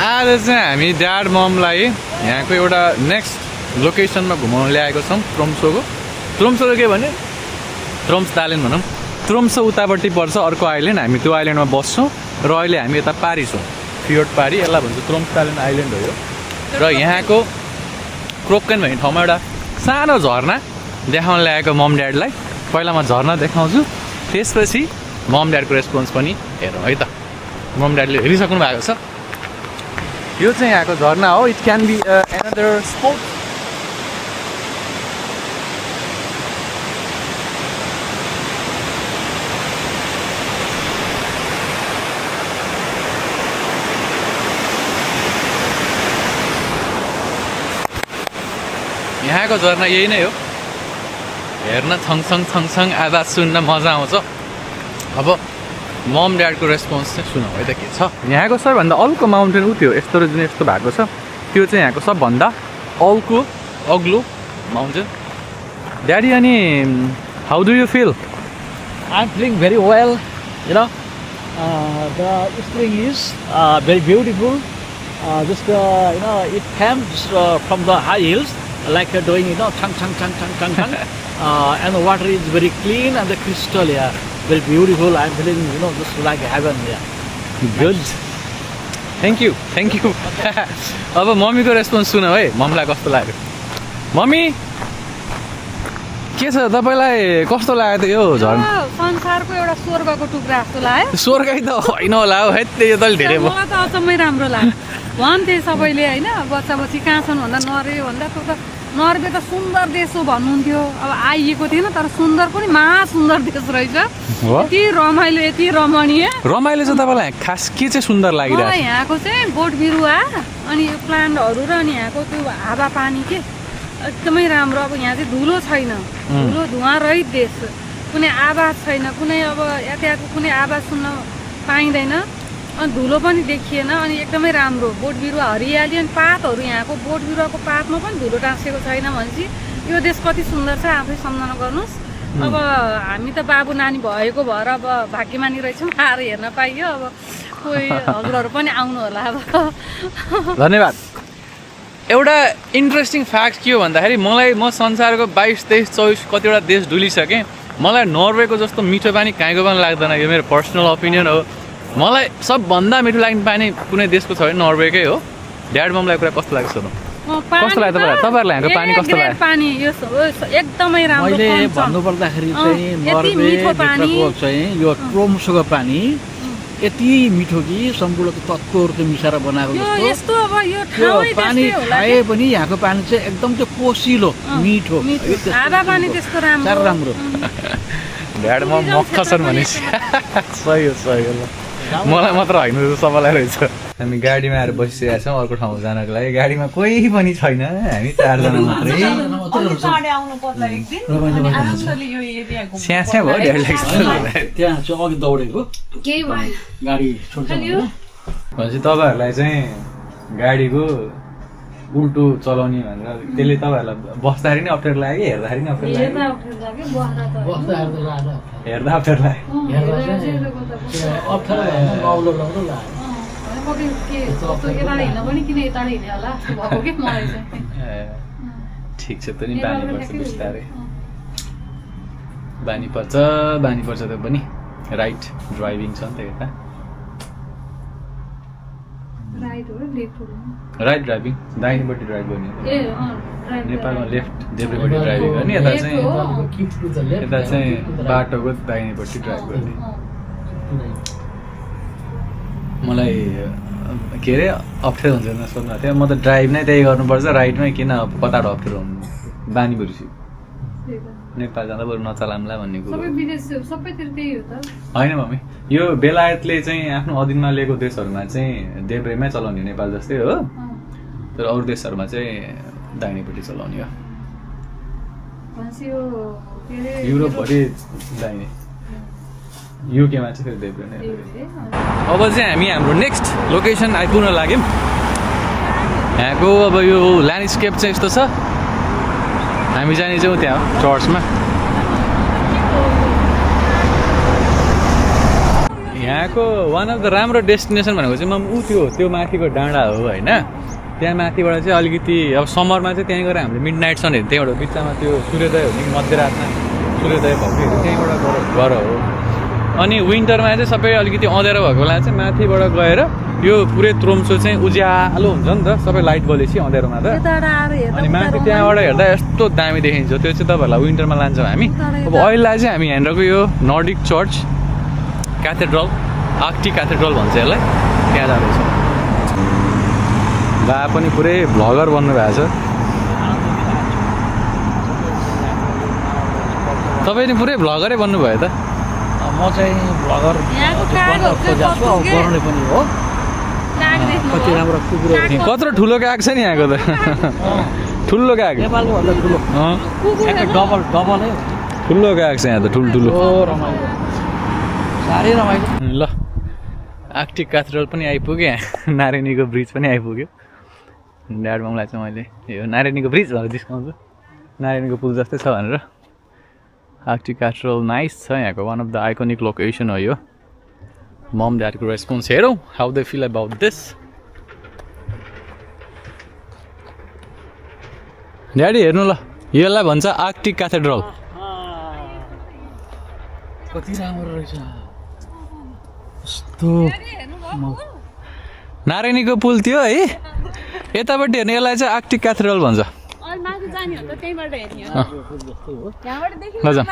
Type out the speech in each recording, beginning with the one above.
आज चाहिँ हामी ड्याड ममलाई यहाँको एउटा नेक्स्ट लोकेसनमा घुमाउन ल्याएको छौँ त्रोम्सो के भने त्रोम्स आइल्यान्ड भनौँ त्रोम्सो उतापट्टि पर्छ अर्को आइल्यान्ड हामी त्यो आइल्यान्डमा बस्छौँ र अहिले हामी यता पारी छौँ फियोर्ड पारी यसलाई भन्छ त्रोम्स आइल्यान्ड हो यो र यहाँको क्रोकेन भन्ने ठाउँमा एउटा सानो झरना देखाउन ल्याएको मम ड्याडलाई पहिला म झरना देखाउँछु त्यसपछि मम ड्याडको रेस्पोन्स पनि हेरौँ है त मम ड्याडले हेरिसक्नु भएको छ यो चाहिँ यहाँको झरना हो it can be another spot यहाँको झरना यही नै हो हेर्न छङछङ आवाज सुन्न मजा आउँछ अब मम ड्याडको रेस्पोन्स चाहिँ सुनौँ है त के छ यहाँको सबैभन्दा अल्को माउन्टेन उ त्यो यस्तो र जुन यस्तो भएको छ त्यो चाहिँ यहाँको सबभन्दा अग्लो माउन्टेन ड्याडी अनि how do you feel I'm feeling very well, you know. The spring is very beautiful. Just you know, it comes from the high hills, like doing chang. And the water is very clean and the crystal, yeah, very beautiful. I'm feeling just like heaven, yeah. Good thank you अब मम्मीको response सुनौ है ममलाई कस्तो लाग्यो mummy के छ तपाईँलाई कस्तो लाग्यो त यो झर्ना संसारको एउटा स्वर्गको टुक्रा जस्तो लाग्यो स्वर्गै त होइन होला हौ हेत् यो त धेरै भयो मलाई त अचम्मै राम्रो लाग्यो भन्थे सबैले होइन बच्चा बच्ची कहाँ छन् भन्दा नर्वे भन्दा त नर्वे त सुन्दर देश हो भन्नुहुन्थ्यो अब आइएको थिएन तर सुन्दर पनि महासुन्दर देश रहेछ यति रमाइलो यति रमणीय रमाइलो चाहिँ तपाईँलाई खास के चाहिँ सुन्दर लागिरहेको मलाई यहाँको चाहिँ बोट बिरुवा अनि यो प्लान्टहरू र अनि यहाँको त्यो हावापानी के एकदमै राम्रो अब यहाँ चाहिँ धुलो छैन धुलो धुवा रहित देश कुनै आवाज छैन कुनै अब यातायातको कुनै आवाज सुन्न पाइँदैन अनि धुलो पनि देखिएन अनि एकदमै राम्रो बोट बिरुवा हरियाली अनि पातहरू यहाँको बोट बिरुवाको पातमा पनि धुलो टाँसेको छैन भनेपछि यो देश कति सुन्दर छ आफै सम्झना गर्नुहोस् अब हामी त बाबु नानी भएको भएर अब भाग्यमानी रहेछौँ आएर हेर्न पाइयो अब कोही हजुरहरू पनि आउनु होला अब धन्यवाद एउटा इन्ट्रेस्टिङ फ्याक्ट के हो भन्दाखेरि म संसारको 22, 23, 24 कतिवटा देश डुलिसकेँ मलाई नर्वेको जस्तो मिठो पानी कहीँको पनि लाग्दैन यो मेरो पर्सनल ओपिनियन हो मलाई सबभन्दा मिठो लाग्ने पानी कुनै देशको छ भने नर्वेकै हो ड्याड ममलाई कुरा कस्तो लाग्छ सोध्नु कस्तो लाग्यो तपाईँहरूलाई यहाँको पानी कस्तो लाग्यो पानी यो एकदमै राम्रो मैले भन्नुपर्दाखेरि चाहिँ नर्वेभित्रको चाहिँ यो ट्रोम्सोको पानी यति मिठो कि सम्पूर्ण तत्त्वहरू मिसाएर बनाएको जस्तो त्यो पानी खाए पनि यहाँको पानी चाहिँ एकदम त्यो कोसिलो मिठो हावापानी त्यस्तो राम्रो ड्याड मम मक्ख छन् भनेपछि सही हो मलाई मात्र होइन सबैलाई रहेछ हामी गाडीमा आएर बसिसकेका छौँ अर्को ठाउँ जानको लागि गाडीमा कोही पनि छैन हामी 4 जना मात्रै स्यास्या भयो ड्याडलाई त्यहाँ चाहिँ अघि दौडेको गाडी भनेपछि तपाईँहरूलाई चाहिँ गाडीको उल्टो चलाउने भनेर त्यसले तपाईँहरूलाई बस्दाखेरि नै अप्ठ्यारो लाग्यो कि हेर्दाखेरि नै अप्ठ्यारो लाग्यो हेर्दा अप्ठ्यारो ठिक छ त नि बानी पर्छ बिस्तारै बानी पर्छ त पनि राइट ड्राइभिङ छ नि त यता राइट ड्राइभिङ दाहिनेपट्टि ड्राइभ गर्ने नेपालमा लेफ्ट देब्रेपट्टि ड्राइभिङ गर्ने यता चाहिँ बाटोको दाहिनेपट्टि ड्राइभ गर्ने मलाई के अरे अप्ठ्यारो हुन्छ सोध्नु थियो म त ड्राइभ नै त्यही गर्नुपर्छ राइटमै किन कताबाट अप्ठ्यारो हुनु बानी भइसक्यो नेपाल जाँदा बरु नचलाम्ला भन्ने कुरो होइन मम्मी यो बेलायतले चाहिँ आफ्नो अधीनमा लिएको देशहरूमा चाहिँ देब्रेमै चलाउने नेपाल जस्तै हो तर अरू देशहरूमा चाहिँ दाहिनेपट्टि चलाउने हो युरोपभरि दाहिने युकेमा चाहिँ फेरि देब्रे नै अब चाहिँ हामी हाम्रो नेक्स्ट लोकेसन आइपुग्न लाग्यौँ यहाँको अब यो ल्यान्डस्केप चाहिँ यस्तो छ हामी जाने चाहिँ त्यहाँ चर्चमा यहाँको वान अफ द राम्रो डेस्टिनेसन भनेको चाहिँ ऊ त्यो माथिको डाँडा हो होइन। त्यहाँ माथिबाट चाहिँ अलिकति अब समरमा चाहिँ त्यहीँ गएर हामीले मिड नाइट सन हेर्नु, त्यहीँबाट बिचमा त्यो सूर्योदय हो नि मध्यरातमा सूर्योदय भएको त्यहीँबाट गर हो। अनि विन्टरमा चाहिँ सबै अलिकति अँध्यारो भएको बेला चाहिँ माथिबाट गएर यो पुरै त्रोम्सो चाहिँ उज्यालो हुन्छ नि त, सबै लाइट बलेपछि अँध्यारोमा त। अनि माथि त्यहाँबाट हेर्दा यस्तो दामी देखिन्छ। त्यो चाहिँ तपाईँहरूलाई विन्टरमा लान्छौँ हामी। अब अहिलेलाई चाहिँ हामी यहाँनिरको यो Nordic church cathedral, Arctic cathedral भन्छ यसलाई, त्यहाँ जाँदैछौँ। दा पनि पुरै भ्लगर बन्नु भएको छ। तपाईँ नि पुरै भ्लगरै बन्नुभयो त। म चाहिँ भ्लगर गर्ने पनि हो। कति राम्रो कुकुर कत्रो ठुलो काग छ नि यहाँको त। ठुलो काग नेपालको भन्दा ठुलो डबल डबलै ठुलो काग छ यहाँ त, ठुल्ठुलो रमाइलो, साह्रै रमाइलो। ल आर्कटिक क्याथेड्रल पनि आइपुग्यो, यहाँ नारायणीको ब्रिज पनि आइपुग्यो। ड्याड ममलाई चाहिँ मैले यो नारायणीको ब्रिज भनेर डिस्काउँछु, नारायणीको पुल जस्तै छ भनेर। आर्कटिक क्याथेड्रल नाइस छ यहाँको, one of the iconic location हो यो। मम ड्याडको रेस्पोन्स हेरौँ, how they feel about this. Daddy हेर्नु ल, यसलाई भन्छ आर्कटिक क्याथेड्रल। कति राम्रो रहेछ यस्तो। नारायणीको पुल थियो है, यतापट्टि हेर्ने यसलाई चाहिँ आर्कटिक क्याथेड्रल भन्छ। ल जाउँ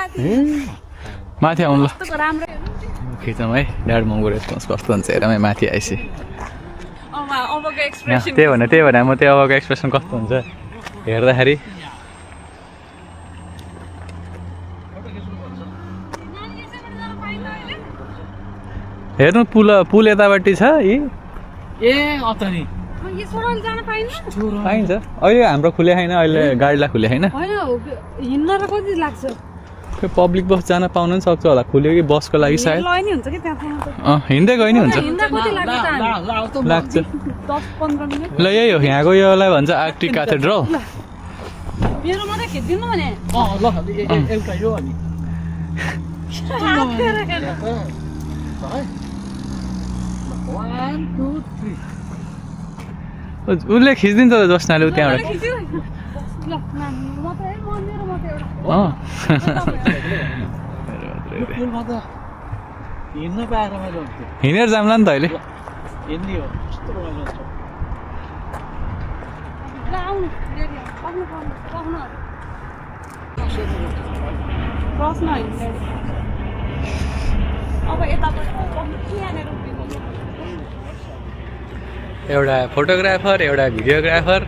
माथि आउनु ल, खिचौँ है। ड्याड ममको रेस्पोन्स कस्तो हुन्छ हेरौँ है माथि आएपछि। त्यही भने म त्यो अबको एक्सप्रेसन कस्तो हुन्छ हेर्दाखेरि। हेर्नु पुल यतापट्टि छ यी। ए अत नि पाइन्छ। अहिले हाम्रो खुले छैन, अहिले गाडीलाई खुले छैन। हिँड्न र कति लाग्छ? पब्लिक बस जान पाउनु पनि सक्छ होला, खुल्यो कि बसको लागि सायद। हिँड्दै गयो नि हुन्छ, लाग्छ। ल यही हो यहाँको, योलाई भन्छ आर्कटिक क्याथेड्रल। मेरो मात्रै खिचिदिनु भने ल एउटा यो अनि उसले खिचिदिन्छ त जसनाले त्यहाँबाट। हिँड्न पाएर रमाइलो हुन्थ्यो। हिँडेर जाउँला नि त अहिले। हिँड्ने हो कस्तो रमाइलो हुन्छ। एउटा फोटोग्राफर, एउटा भिडियोग्राफर,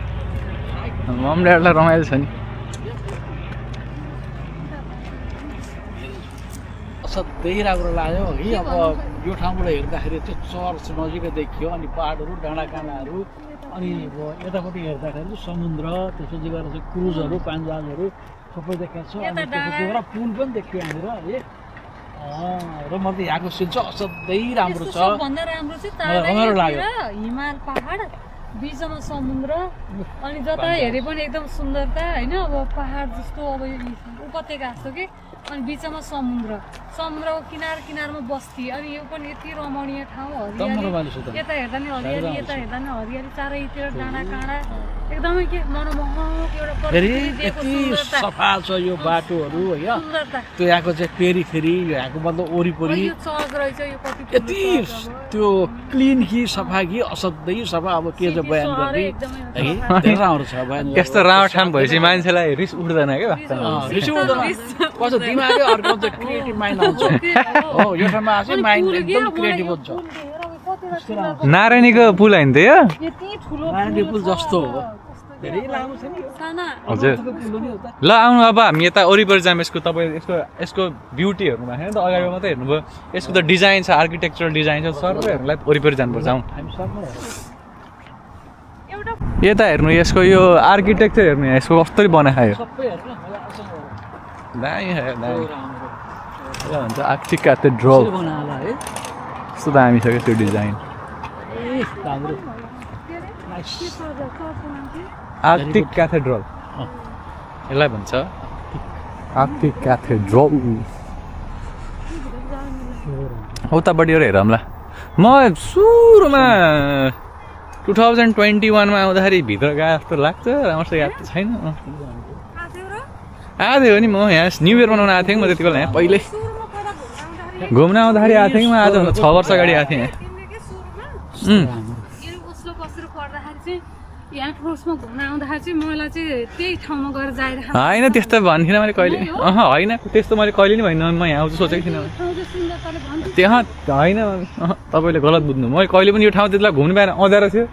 मम ड्याडलाई रमाइलो छ नि। असाध्यै राम्रो लाग्यो है। अब यो ठाउँबाट हेर्दाखेरि त्यो चर्च नजिकै देखियो, अनि पहाडहरू डाँडाकाँडाहरू, अनि अब यतापट्टि हेर्दाखेरि चाहिँ समुद्र, त्यसपछि गएर चाहिँ क्रुजहरू पान्जाजहरू सबै देखाएको छ। अनि त्यसपछि गएर पुल पनि देखियो यहाँनिर है। र म त यहाँको सिन चाहिँ असाध्यै राम्रो छ, राम्रो लाग्यो। हिमाल पहाड बिचमा समुद्र, अनि जता हेरे पनि एकदम सुन्दरता होइन। अब पहाड जस्तो अब उपत्यका जस्तो कि, अनि बिचमा समुद्रको किनारमा बस्ती, अनि यो पनि यति रमणीय ठाउँ। हरियाली यता हेर्दा नि हरियाली, यता हेर्दा नि हरियाली, चारैतिर डाँडा काँडा, एकदमै के मनमोहक एउटा यति सफा छ यो बाटोहरू होइन। त्यो यहाँको चाहिँ पेरिफेरी, यहाँको मतलब वरिपरि यति त्यो क्लिन कि सफा कि असाध्यै सफा। अब के चाहिँ बयान गर्ने है, राम्रो छ बयान। यस्तो राम्रो ठाउँ भएपछि मान्छेलाई रिस उठ्दैन क्या, रिस उठ्दैन। कस्तो दिमागै अर्को चाहिँ क्रिएटिभ माइन्ड आउँछ हो। यो ठाउँमा चाहिँ माइन्ड एकदम क्रिएटिभ हुन्छ। नारायणीको पुल होइन त यो? नारायणी पुल जस्तो हो, धेरै लामो छ नि। हजुर ल आउनु, अब हामी यता वरिपरि जाऊँ। यसको तपाईँ यसको ब्युटी हेर्नु भएको छैन त, अगाडि मात्रै हेर्नुभयो। यसको त डिजाइन छ, आर्किटेक्चरल डिजाइन छ, सबै हेर्नुलाई वरिपरि जानुपर्छ। आउँ यता हेर्नु, यसको यो आर्किटेक्चर हेर्नु, यसको कस्तो बनायो दामी भन्छ आर्कटिक क्याथेड्रल। कस्तो दामी छ क्या त्यो डिजाइन। आर्कटिक क्याथेड्रल यसलाई भन्छ, आर्कटिक क्याथेड्रल। उतापट्टिबाट हेरौँला म सुरुमा 2021मा आउँदाखेरि भित्र गए जस्तो लाग्छ राम्रोसँग याद त छैन आएको थियो नि म यहाँ न्यु इयर मनाउन आएको थिएँ म त्यति बेला यहाँ पहिले घुम्न आउँदाखेरि आएको थिएँ कि म आजभन्दा 6 वर्ष अगाडि आएको थिएँ यहाँ ठोसमा घुम्न आउँदाखेरि चाहिँ मलाई चाहिँ त्यही ठाउँमा गएर जाइरहेको होइन त्यस्तो भन्थिनँ मैले कहिले होइन त्यस्तो मैले कहिले नि भनिनँ म यहाँ आउँछु सोचेको थिइनँ त्यहाँ होइन तपाईँले गलत बुझ्नु मैले कहिले पनि यो ठाउँ त्यति बेला घुम्नु पाएन अँध्यारो थियो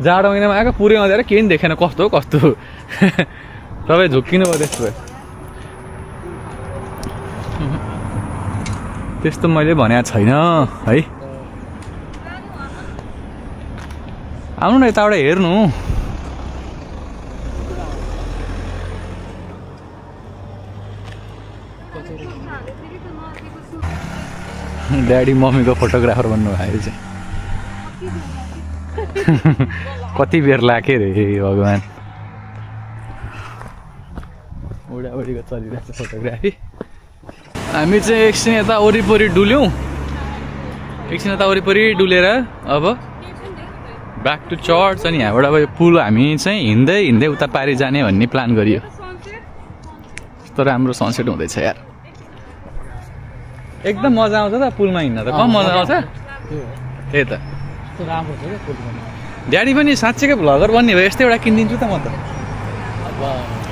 जाडो महिनामा आएको पुरै अँध्यारो केही नि देखेन कस्तो हो कस्तो तपाईँ झुक्किनु भयो त्यस्तो भयो त्यस्तो मैले भनेको छैन है आउनु न यताबाट हेर्नु ड्याडी मम्मीको फोटोग्राफर बन्नुभयो चाहिँ कति बेर लाग्यो रे भगवान् बुढाबुढीको चलिरहेको छ फोटोग्राफी हामी चाहिँ एकछिन यता वरिपरि डुल्यौँ एकछिन यता वरिपरि डुलेर अब ब्याक टु चर्च अनि यहाँबाट अब यो पुल हामी चाहिँ हिँड्दै हिँड्दै उता पारि जाने भन्ने प्लान गरियो यस्तो राम्रो सनसेट हुँदैछ यार एकदम मजा आउँछ त पुलमा हिँड्न त कम मजा आउँछ त्यही त राम्रो छ क्या पुलमा ड्याडी पनि साँच्चैकै भ्लगर बन्ने भयो यस्तै एउटा किनिदिन्छु त म त अब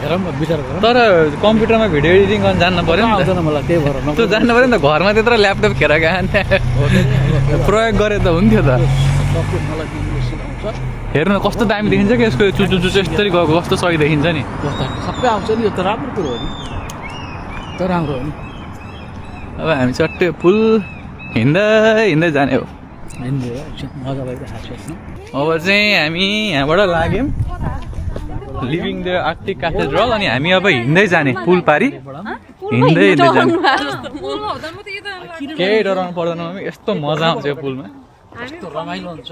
हेरौँ न विचार गरौँ तर कम्प्युटरमा भिडियो एडिटिङ गर्न जान्न पऱ्यो नि आउँदैन मलाई त्यही भएर त त्यो जान्न पऱ्यो नि त घरमा त्यत्रो ल्यापटप खेर गए प्रयोग गरे त हुन्थ्यो त मलाई इङ्ग्लिस आउँछ हेर्नु कस्तो दामी देखिन्छ कि यसको चुचु चुचु यस्तरी गएको कस्तो सही देखिन्छ नि सबै आउँछ नि यो त राम्रो कुरो हो नि त राम्रो हो नि अब हामी चट्टै पुल हिँड्दै हिँड्दै जाने हो मजा भइरहेको छ अब चाहिँ हामी यहाँबाट लाग्यौँ लिभिङ द आर्कटिक क्याथेड्रल अनि हामी अब हिँड्दै जाने पुल पारी हिँड्दै हिँड्दै जाने केही डराउनु पर्दैन मम्मी यस्तो मजा आउँछ यो पुलमा यस्तो रमाइलो हुन्छ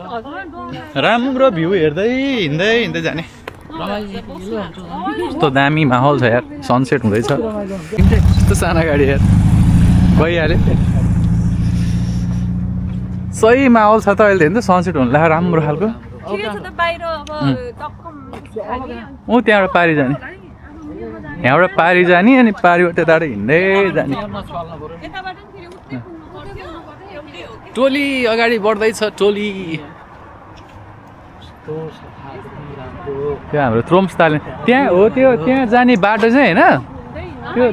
राम्रो भ्यू हेर्दै हिँड्दै हिँड्दै जाने रमाइलो हुन्छ यस्तो दामी माहौल छ यार सनसेट हुँदैछ यस्तो सानो गाडी यार गइहाल्यो सही माहौल छ त अहिले त सनसेट हुनु लाग्यो राम्रो खालको ऊ त्यहाँबाट पारी जाने यहाँबाट पारी जाने अनि पारीबाट त्यताबाट हिँड्दै जाने टोली अगाडि बढ्दैछ टोली त्यो हाम्रो त्रोम्सताले त्यहाँ हो त्यो त्यहाँ जाने बाटो चाहिँ होइन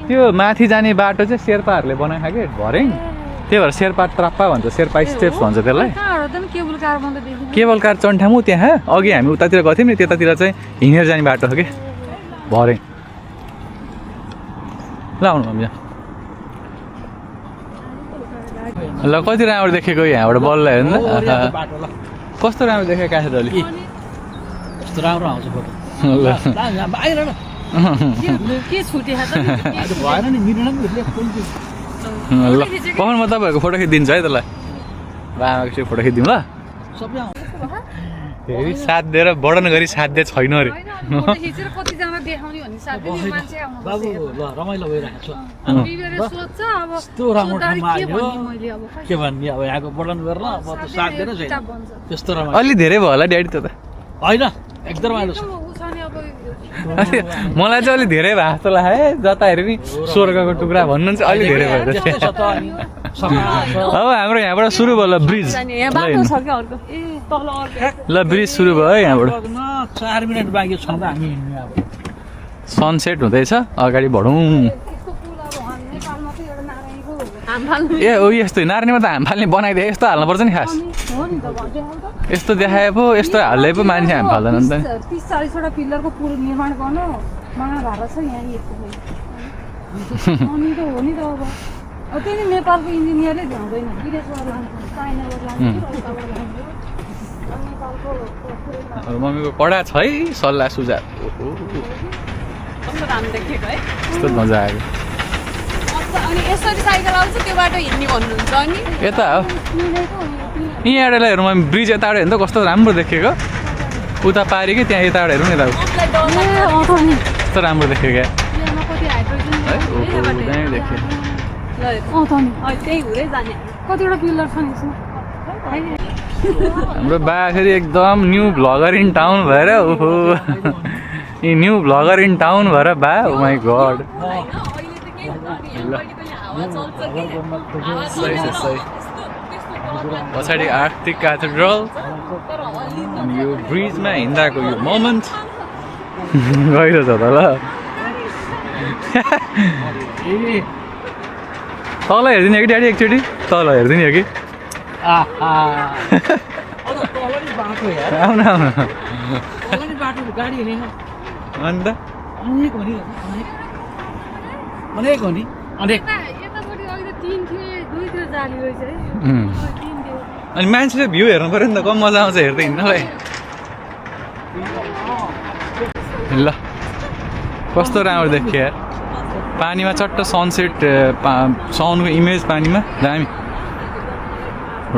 त्यो माथि जाने बाटो चाहिँ शेर्पाहरूले बनाएको कि भरे त्यही भएर शेर्पा ट्राप्पा भन्छ शेर्पा स्टेप्स भन्छ त्यसलाई केबल कार चन्ठामु त्यहाँ अघि हामी उतातिर गएको थियौँ नि त्यतातिर चाहिँ हिँडेर जाने बाटो हो कि भरे ल आउनु हामी ल कति राम्रो देखेको यहाँबाट बल्ल हेर्नु कस्तो राम्रो देखेको क्याथेड्रल यस्तो राम्रो आउँछ फोटो ल भएन नि मिलेन नि ल पवन म तपाईँहरूको फोटो खिचिदिन्छु है त्यसलाई बाबाको फोटो खिचिदिउँ ल सबै आउँछ फेरि साथ दिएर वर्णन गरी साध्य छैन अरे बाबु ल रमाइलो भइरहेको छ यस्तो राम्रो ठाउँमा आयो के भन्ने अब यहाँको वर्णन गरेर अब त साथ दिएर छैन त्यस्तो रमाइलो अलि धेरै भयो होला ड्याडी त होइन एकदम रमाइलो छ मलाई चाहिँ अलिक धेरै भएको जस्तो लाग्यो है जता हेऱ्यो नि स्वर्गको टुक्रा भन्नु चाहिँ अलिक धेरै भयो अब हाम्रो यहाँबाट सुरु भयो ल ब्रिज ल ब्रिज सुरु भयो है यहाँबाट 4 मिनट बाँकी छ त हामी हिँड्ने अब सनसेट हुँदैछ अगाडि बढौँ ए ओ यस्तो नारायणीमा त हाम फाल्ने बनाइदिए यस्तो हाल्नुपर्छ नि खास यस्तो देखाए पो यस्तो हाल्दै पो मान्छे हाम फाल्दैन नि त 30-40वटा पिलरको पुल निर्माण गर्नु महाभारत छ यहाँ अनि त हो नि त अब त्यही नि नेपालको इन्जिनियरले भ्याउँदैन विदेशबाट लान्छ चाइनाबाट लान्छ मम्मीको कडा छ है सल्लाह सुझाव यस्तो मजा आयो अनि यसरी साइकल आउँछ त्यो बाटो हिँड्ने भन्नुहुन्छ अनि यता हो यहाँबाट हेरौँ हामी ब्रिज यताबाट हेर्नु त कस्तो राम्रो देखेको उता पारि कि त्यहाँ यताबाट हेरौँ न यता कस्तो राम्रो देखेको क्या है त्यहाँ देखेँ त्यही हुँदै जाने कतिवटा पिलर छ नि यसमा हाम्रो बा फेरि एकदम न्यू भ्लगर इन टाउन भएर ओहो a new vlogger in town भएर बा ओ माई गड पछाडि आर्कटिक क्याथेड्रल अनि यो ब्रिजमा हिँड्दाको यो मोमेन्ट गइरहेछ त ल तल हेरिदिने हो कि ड्याडी एकचोटि तल हेरिदिने हो कि आउन आउन अन्त यतापट्टि अहिले 3 थियो 2 थियो जाली रहेछ है 3 थियो अनि मान्छेले भ्यू हेर्नु पऱ्यो नि त कम मजा आउँछ हेर्दै हिँड्नलाई ल कस्तो राम्रो देखियो यार पानीमा चट्ट सनसेट साउनको इमेज पानीमा दामी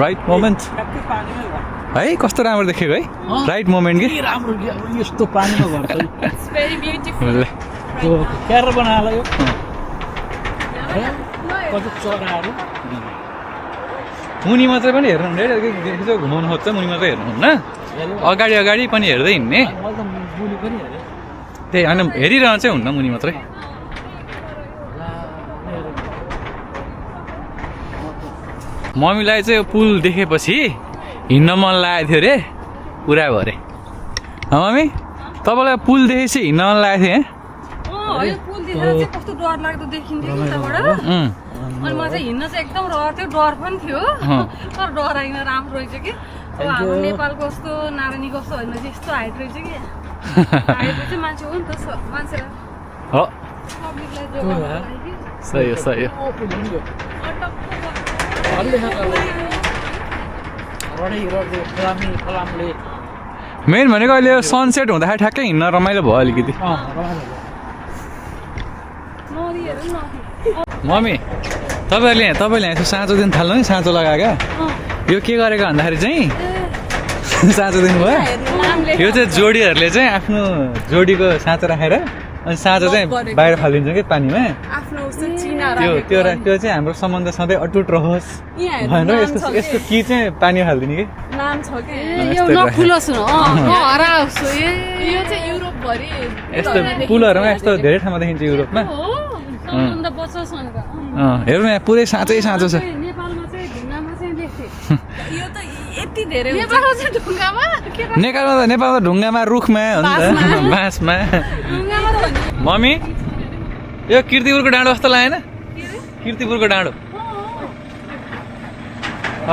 राइट मोमेन्ट है कस्तो राम्रो देखेको है राइट मोमेन्ट कि राम्रो यस्तो पानीमा घर It's very beautiful. क्यार बनाएर यो कति चराहरू मुनि मात्रै पनि हेर्नु हुँदैन घुमाउनु खोज्छ मुनि मात्रै हेर्नुहुन्न अगाडि अगाडि पनि हेर्दै हिँड्ने मैले त मुनि पनि हेरेँ त्यही होइन हेरिरहनु चाहिँ हुन्न मुनि मात्रै मम्मीलाई चाहिँ यो पुल देखेपछि हिँड्न मन लागेको थियो अरे पुरा भयो अरे मम्मी तपाईँलाई पुल देखेपछि हिँड्न मन लागेको थियो यो पुल देखेर चाहिँ कस्तो डर लाग्दो देखिन्थ्यो उताबाट अनि म चाहिँ हिँड्न चाहिँ एकदम रहर थियो डर पनि थियो तर डर होइन राम्रो रहेछ कि अब हाम्रो नेपालको जस्तो नारायणीको जस्तो होइन यस्तो हाइट रहेछ कि हाइट चाहिँ मान्छे हो नि त मान्छेलाई हो पब्लिकलाई जोगाउनको लागि सही हो सही हो फलामले मेन भनेको अहिले सनसेट हुँदाखेरि ठ्याक्कै हिँड्न रमाइलो भयो अलिकति नदीहरू पनि नदी मम्मी तपाईँले यसो साँचो दिन थाल्नु नि साँचो लगाएका यो के गरेको भन्दाखेरि चाहिँ साँचो दिन भयो यो चाहिँ जोडीहरूले चाहिँ आफ्नो जोडीको साँचो राखेर अनि साँचो चाहिँ बाहिर फालिदिन्छ कि पानीमा आफ्नो उस्तो चिना त्यो चाहिँ हाम्रो सम्बन्ध सधैँ अटुट रहोस् भनेर यस्तो कि चाहिँ पानी हालिदिने कि नाम छ के यो नफुलोस् नहराओस् यो चाहिँ युरोपभरि यस्तो पुलहरूमा यस्तो धेरै ठाउँमा देखिन्छ युरोपमा सम्बन्ध बचोस् भनेर हेर्नु यहाँ पुरै साँचै साँचो छ नेपालमा चाहिँ ढुङ्गामा चाहिँ देख्थेँ यो त यति धेरै हुन्छ नेपालमा चाहिँ ढुङ्गामा के नेपालमा त ढुङ्गामा रुखमा हो नि त बाँसमा ढुङ्गामा त भन्ने मम्मी यो किर्तिपुरको डाँडो जस्तो लागेन किर्तिपुरको डाँडो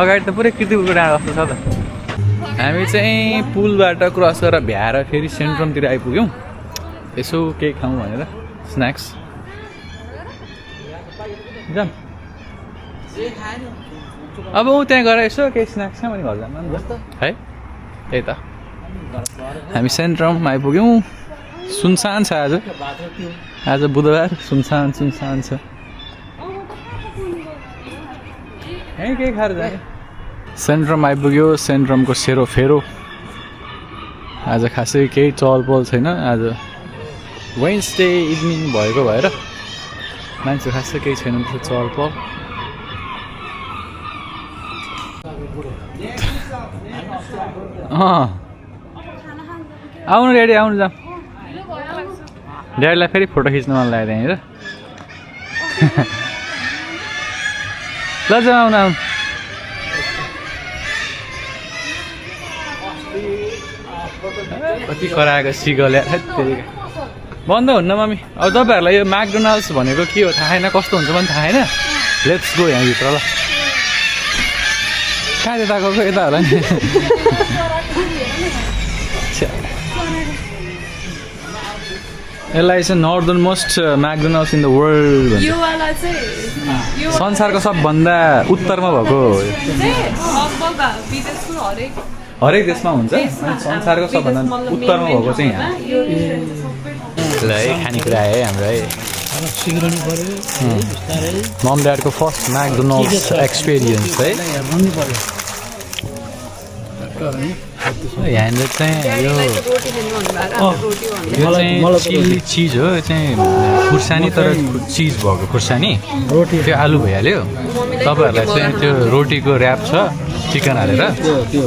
अगाडि त पुरै किर्तिपुरको डाँडो जस्तो छ त हामी चाहिँ पुलबाट क्रस गरेर भ्याएर फेरि सेन्ट्रमतिर आइपुग्यौँ यसो केही खाउँ भनेर स्न्याक्स जाम अब ऊ त्यहाँ गएर यसो केही स्न्याक्स खाउँ भने घर जानु नि त है त्यही त हामी सेन्ट्रममा आइपुग्यौँ सुनसान छ आज बुधबार सुनसान छ यहीँ केही खाएर जाने सेन्ट्रम आइपुग्यो सेन्ट्रमको सेरोफेरो आज खासै केही चहलपहल छैन आज वेन्सडे इभिनिङ भएको भएर मान्छे खासै केही छैन त्यस्तो चहलपहल आउनु ड्याडी आउनु जाऊँ ड्याडीलाई फेरि फोटो खिच्नु मन लाग्यो त्यहाँनिर ल जाउँ आउनु आउनु कति कराएको सिगल बन्द हुन्न मम्मी अब तपाईँहरूलाई यो म्याकडोनल्ड्स भनेको के हो थाहा छैन कस्तो हुन्छ पनि थाहा छैन लेट्स गो यहाँभित्र ल कहाँ त्यता गएको यता होला नि यसलाई चाहिँ northernmost McDonald's in the world यो वाला चाहिँ संसारको सबभन्दा उत्तरमा भएको लगभग विदेशको हरेक देशमा हुन्छ संसारको सबभन्दा उत्तरमा भएको चाहिँ यहाँ ल है खानेकुरा है हाम्रो है मम ड्याडको फर्स्ट म्याकडोनल्ड्स एक्सपिरियन्स है यहाँनिर चाहिँ यो ड्याडीलाई चाहिँ रोटी खानु भन्नुभएको रोटी भन्नु यो मलाई चाहिँ त रोटी। चिज हो यो चाहिँ खुर्सानी तर चिज भएको खुर्सानी रोटी त्यो आलु भइहाल्यो तपाईँहरूलाई चाहिँ त्यो रोटीको ऱ्याप छ चिकन हालेर त्यो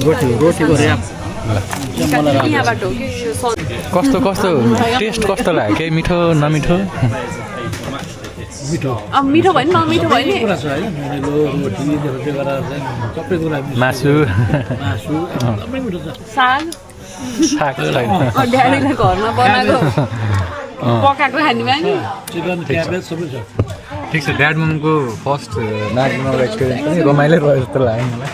रोटीको ऱ्याप यहाँबाट हो कि यो कस्तो कस्तो टेस्ट कस्तो लाग्यो केही मिठो नमिठो मिठो मिठो भयो नि नमिठो भयो नि कुरा छ होइन नुनिलो रोटीदेखि गरेर चाहिँ सबै कुरा मासु मासु एकदमै मिठो छ साग साग छैन ड्याडीले घरमा बनाएको पकाएको खाने भयो नि चिकन क्याबेज सबै छ ठिक छ ड्याड ममको फर्स्ट नागरिकको एक्सपिरियन्स पनि रमाइलो रह्यो जस्तो लाग्यो मलाई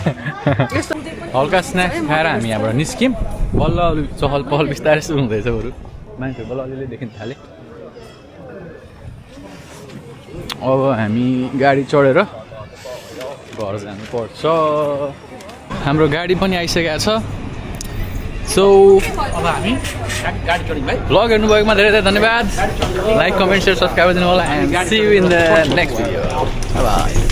हल्का स्न्याक्स खाएर हामी यहाँबाट निस्क्यौँ बल्ल अलि चहल पहल बिस्तारै सुरु हुँदैछ बरु मान्छेहरू बल्ल अलिअलि देखिन थाले अब हामी गाडी चढेर घर जानुपर्छ हाम्रो गाडी पनि आइसकेको छ सो अब हामी गाडी चढ्यौँ है भ्लग हेर्नुभएकोमा धेरै धेरै धन्यवाद लाइक कमेन्ट सेयर सब्सक्राइब गरिदिनु होला and see you in the next video by